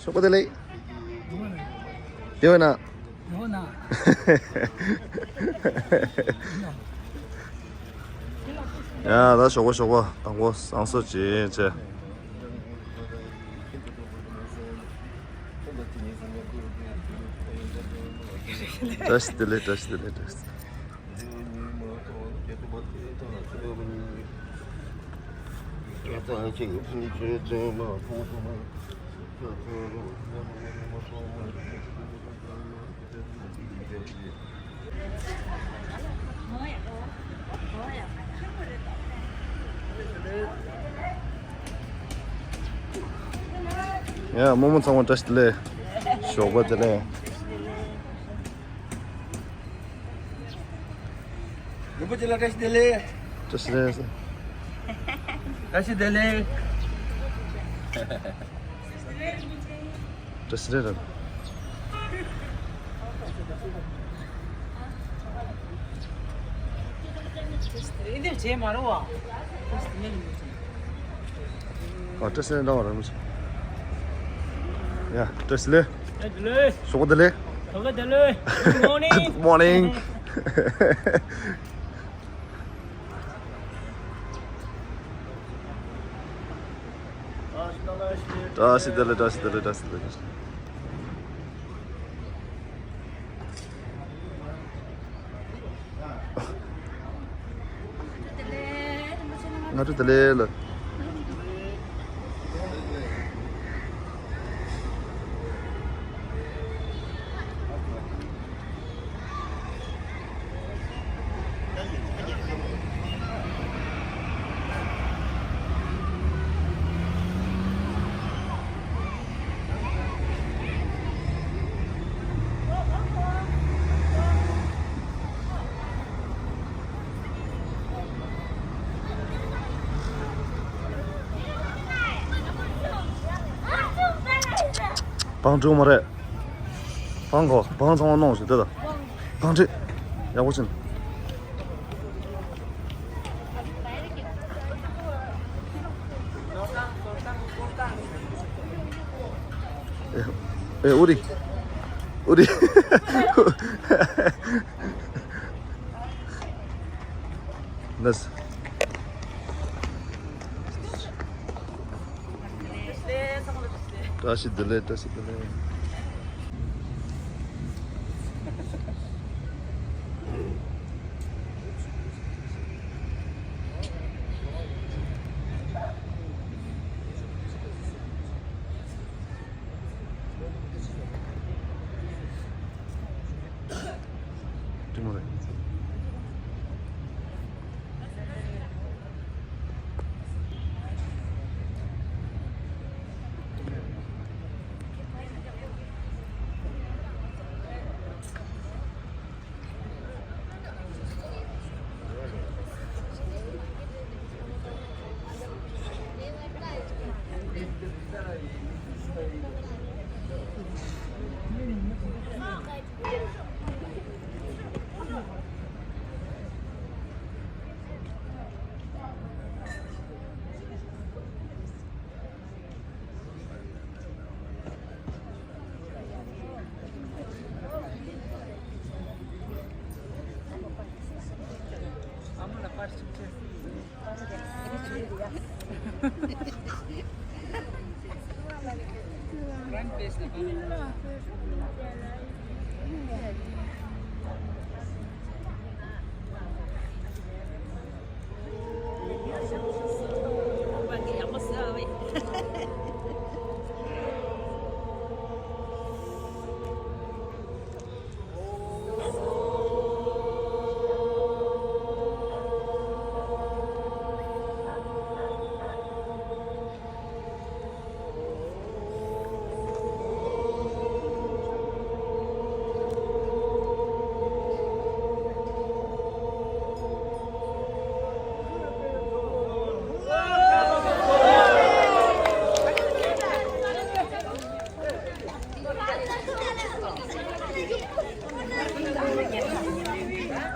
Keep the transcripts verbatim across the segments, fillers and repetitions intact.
ཞོགས་པ་བདེ་ལེགས། བདེ་བས་ན། ཡོ་ན། ཡ་ད་ཞོགས་པ་ཞོགས་པ་དང་པོ་བསང་གསོལ་བྱེད་བྱས། བཀྲ་ཤིས་བདེ་ལེགས། བཀྲ་ཤིས་བདེ་ལེགས། བཀྲ་ཤིས་བདེ་ལེགས། ཡ་རྨོ་མོ་ཚང་མ་བཀྲ་ཤིས་བདེ་ལེགས། ཞོགས་པ་བདེ་ལེགས། རིན་པོ་ཆེ་ལ་བཀྲ་ཤིས་བདེ་ལེགས། བཀྲ་ཤིས་བདེ་ལེགས། བཀྲ་ཤིས་བདེ་ལེགས། བཀྲ་ཤིས་བདེ་ལེགས། འདིར་བྱེད་མ་རུང་བ། ཨ་བཀྲ་ཤིས་བདེ་ལེགས། ཡ་བཀྲ་ཤིས་བདེ་ལེགས། བཀྲ་ཤིས་བདེ་ལེགས། ཞོགས་པ་བདེ་ལེགས། ཞོགས་པ་བདེ་ལེགས། Good morning. Good morning. བཀྲ་ཤིས་བདེ་ལེགས། བཀྲ་ཤིས་བདེ་ལེགས། བཀྲ་ཤིས་བདེ་ལེགས། སྔ་དྲོ་བདེ་ལེགས་ལ། བང་བྲུག་མ་རེད། བང་གོ་བང་ཚང་མ་གནོང་ཞིག་དེ་དང་། བང་ཁྲིད། ཡག་པོ་ཕྱིན། ཨེ་ཨེ་ཨུ་རི། ཨུ་རི། ནས། བཀྲ་ཤིས་བདེ་ལེགས། བཀྲ་ཤིས་བདེ་ལེགས།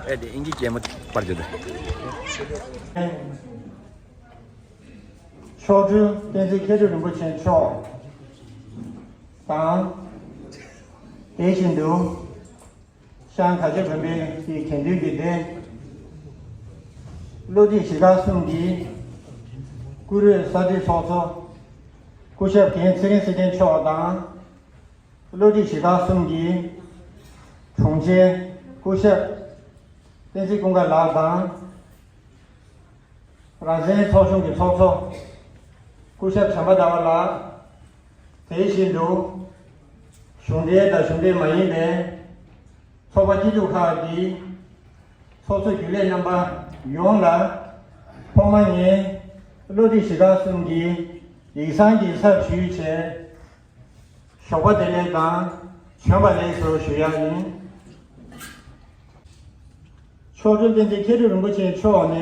ཨེ་དེ་ཨིན་ཇི་ཅན་མོ་པར་རྒྱུ་དེ། མཆོག་སྤྲུལ་བསྟན་འཛིན་མཁས་གྲུབ་རིན་པོ་ཆེ་མཆོག། དང་། དེ་བཞིན་དུ། ཤང་ག་ཅི་དགོན་པའི་དགེ་འདུན་གྱི་སྡེ། བློ་གྲོས་གཞིས་ཁག་གསུམ་གྱི་བཀུར་འོས་གསར་འཛུགས་ཚོགས་གཙོ་སྐུ་ཞབས་རྒན་ཚེ་རིང་ཚེ་བརྟན་མཆོག་དང་། བློ་གྲོས་གཞིས་ཁག་གསུམ་གྱི་དྲུང་ཆེ་སྐུ་ཞབས་བསྟན་འཛིན་ཀུན་དགའ་ལགས་དང་། རང་བཙན་ཚོགས་ཆུང་གི་ཚོགས་གཙོ་སྐུ་ཞབས་བྱམས་པ་ཟླ་བ་ལགས། དེ་བཞིན་དུ་གཞུང་འབྲེལ་དང་གཞུང་འབྲེལ་མ་ཡིན་པའི་ཚོགས་པ་སྐྱིད་སྡུག་ཁག་གི་ཚོགས་གཙོ་རྒྱུན་ལས་རྣམ་པ་ཡོངས་ལ་ཐོག་མར་ངས་བློ་གྲོས་གཞིས་ཁག་གསུམ་གྱི་ཡིག་ཚང་གི་ཚབ་ཞུས་བྱས། ཞོགས་པ་བདེ་ལེགས་དང་བྱོན་པ་ལེགས་སོ་ཞུ་ཡག་ཡིན། མཆོག་སྤྲུལ་བསྟན་འཛིན་མཁས་གྲུབ་རིན་པོ་ཆེ་མཆོག་ནས་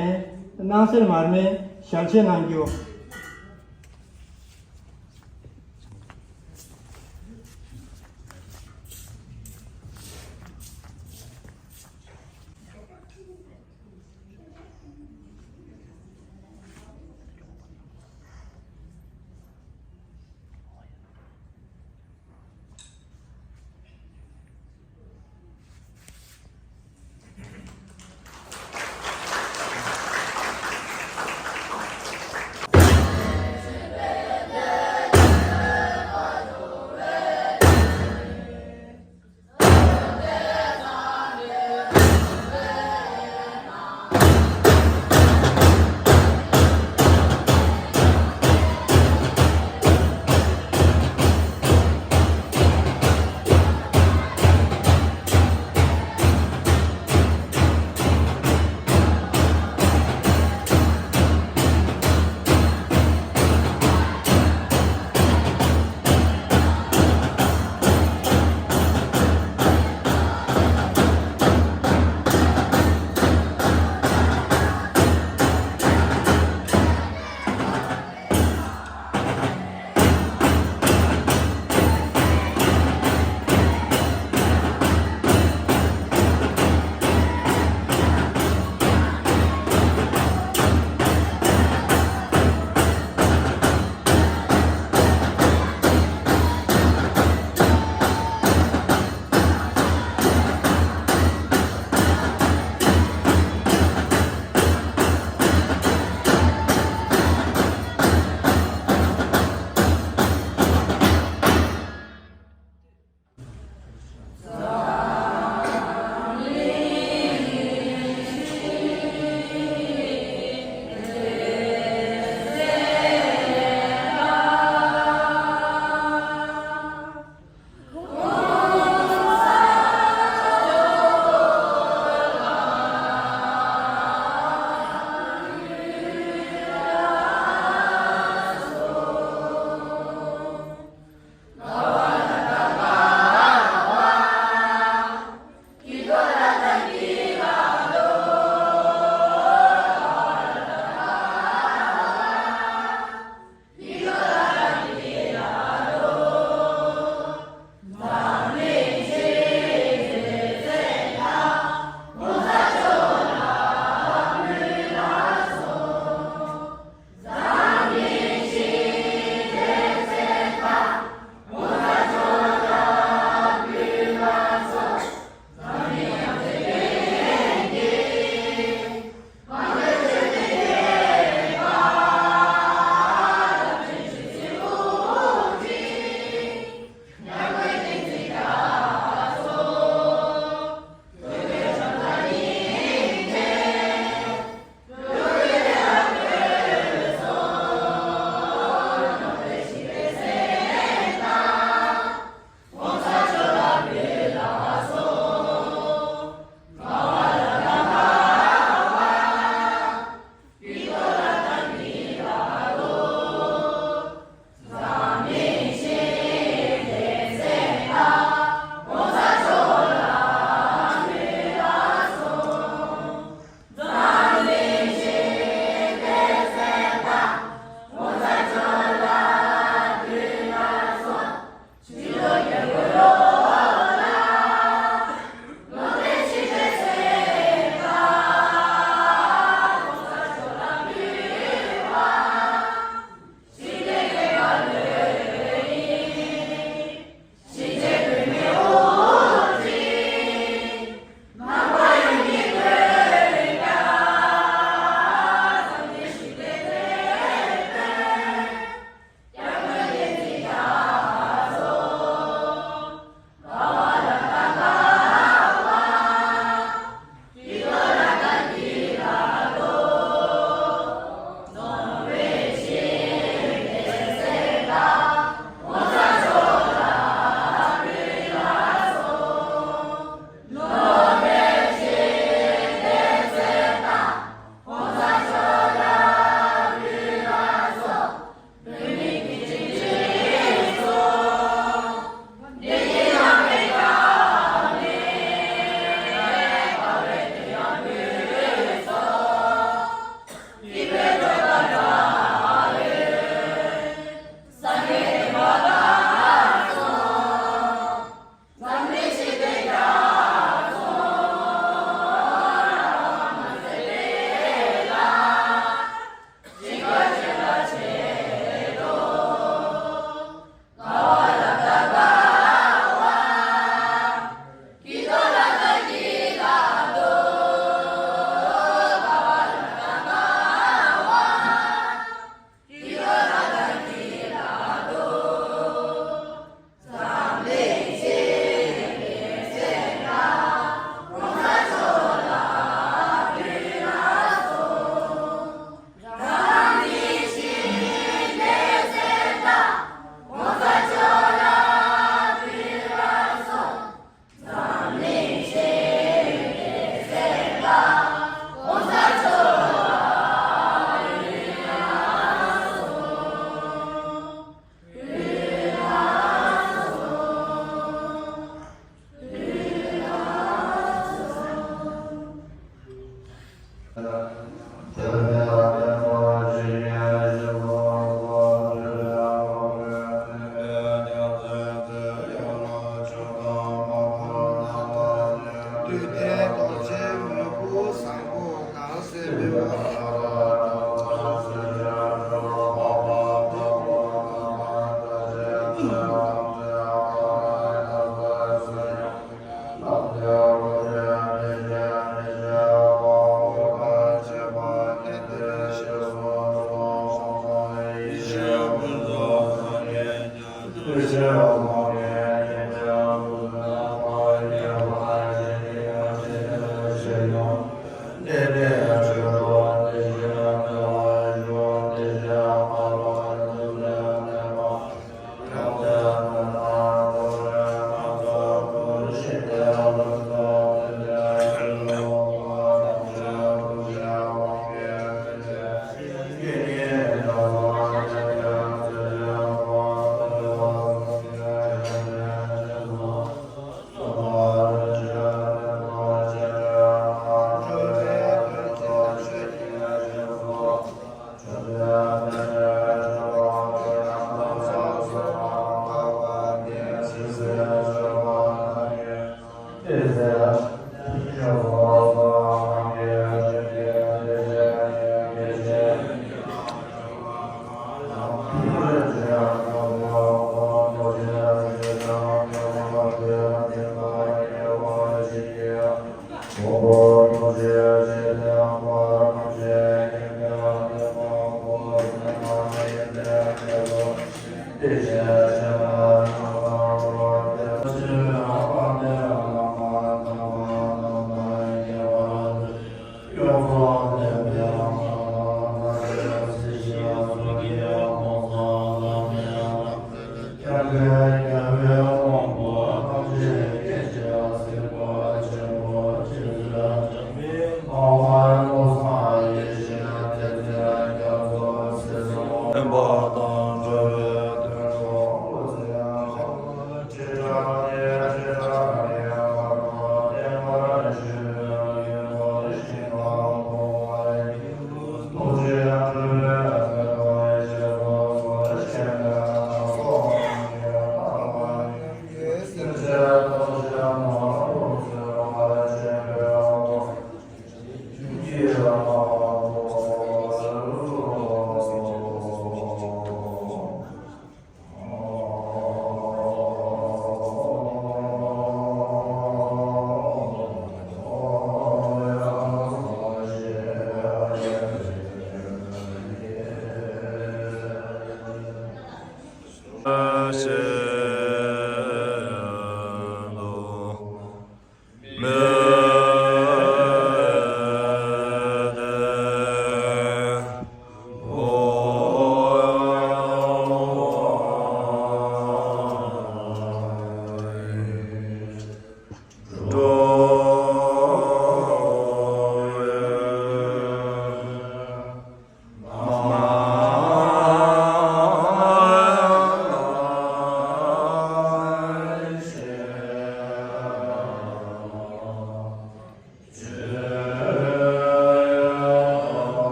སྣང་གསལ་མར་མེ་ཞལ་ཕྱེ་གནང་རྒྱུ།